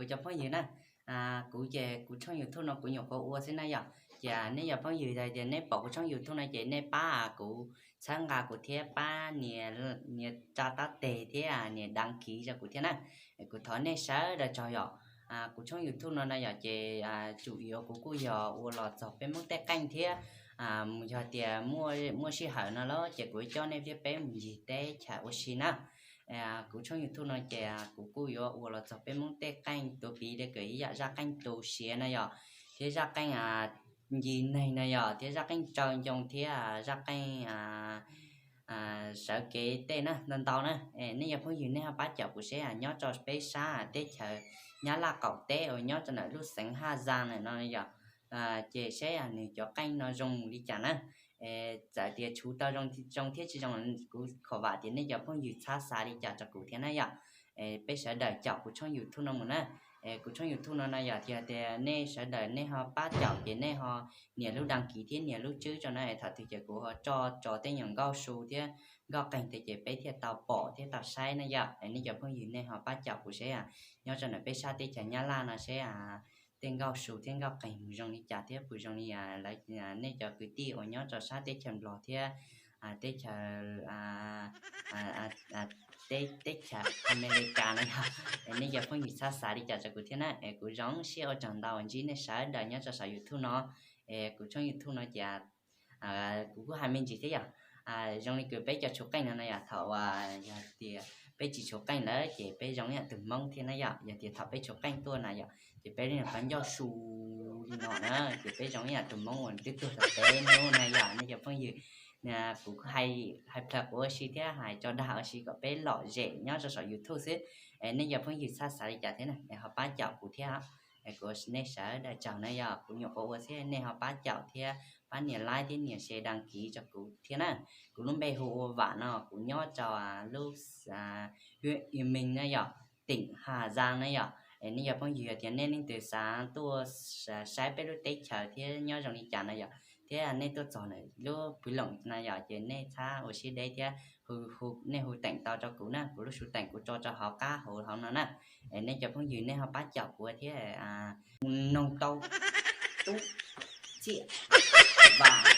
Kuv cov phooj ywg na, kuv ces kuv tshooj YouTube no kuv nyuam qhuav ua xwb na yom. Ces nej cov phooj ywg hais tias nej pom kuv tshooj YouTube no ces nej pab kuv txhawb nqa kuv thiab pab nias tsa tab teg thiab nias đăng ký rau kuv thiab na. Kuv thov nej sawv daws tsaug yom. Kuv tshooj YouTube no na yom ces tsum yuav kuv kuj yog ua los txog peb Hmoob tej qeej thiab mus yog tias muaj sij hawm no los ces kuv coj nej thiab peb mus ncig teb chaws ua si na. Kuv tshooj YouTube no ces kuv kuj yuav ua los txog peb Hmoob tej qeej tuav piv li kws ib yam zaj qeej tu siav na yom, thiab zaj qeej ncig neeg na yom, thiab zaj qeej tsaws ncoo thiab zaj qeej sawv kev tej na ntau ntau na. Nej cov phooj ywg nej ho pab caum kuv seb nyob rau peb sab teb chaws Nyab Laj qaum teb uas nyob rau ntawm lub xeev Haj Zaas ntawm no yom, ces seb nws cov qeej no zoo mus li cas na. Txawm tias tshuv tau zoo thiab tsis zoo, kuv khom vam tias nej cov phooj ywg txhab xav li cas rau kuv thiab na yom. Peb sawv daws caum kuv tshooj YouTube no mus na. Kuv tshooj YouTube no no yom, tias tias nej sawv daws nej ho pab caum ces nej ho nias lub đăng ký thiab nias lub tswb rau na, thaum twg ces kuv ho tso tso tej nyuag nkauj su thiab nkauj qeeg tej ces peb thiaj tau pom thiab tau saib na yom. Nej cov phooj ywg nej ho pab caum kuv seb nyob rau ntawm peb sab teb chaws Nyab Laj no seb tej nkauj su thiab nkauj qeeg mus zoo li cas thiab puas zoo li lawv nej cov kwv tij uas nyob rau sab teb chaws Nplog thiab teb chaws teb chaws Amelikas no yom. Nej cov phooj ywg txhab xav li cas rau kuv thiab na. Kuv zoo siab ua tsaug ntau ntsib nej sawv daws nyob rau saum YouTube no. Kuv tshooj YouTube no ces kuv kuj hais me ntsis thiab yom. Zoo li kws peb cov tshuv qeej no no yom, thaum uas yog tias peb tsis tshuv qeej lawm ces peb zoo ib yam tus Hmoob thiab na yom. Yog tias thaum peb tshuv qeej tuaj na yom ces peb li qhov ncauj su li no na, ces peb zoo ib yam tus Hmoob uas twb tuag tom teb hnub na yom. Nej cov phooj ywg, kuv hais plhawv quav ua si thiab hais tso dag ua si kom peb lom zem nyob rau saum YouTube xwb. Nej cov phooj ywg txhab xav li cas thiab na, ho pab caum kuv thiab. Kuv nej sawv daws tsaug na yom, kuv nyuam qhuav ua xwb nej ho pab caum thiab pab nias like thiab nias share đăng ký rau kuv thiab na. Kuv lub npe hu ua Vam no, kuv nyob rau lub huyện Yên Minh na yom, tỉnh Hà Giang na yom. Nej cov phooj ywg yog tias nej leej twg xav tuaj saib peb lub teb chaws thiab nyob zoo li cas na yom, thiab nej tuaj txog lub pw loom na yom, ces nej txhab ua siab deb thiab nej hu teem tau rau kuv na, kuv lub xu teem kuv tso rau hauv qab hauv hauv no na. Nej cov phooj ywg nej ho pab caum kuv thiab. Noog tau tub tsiaj vam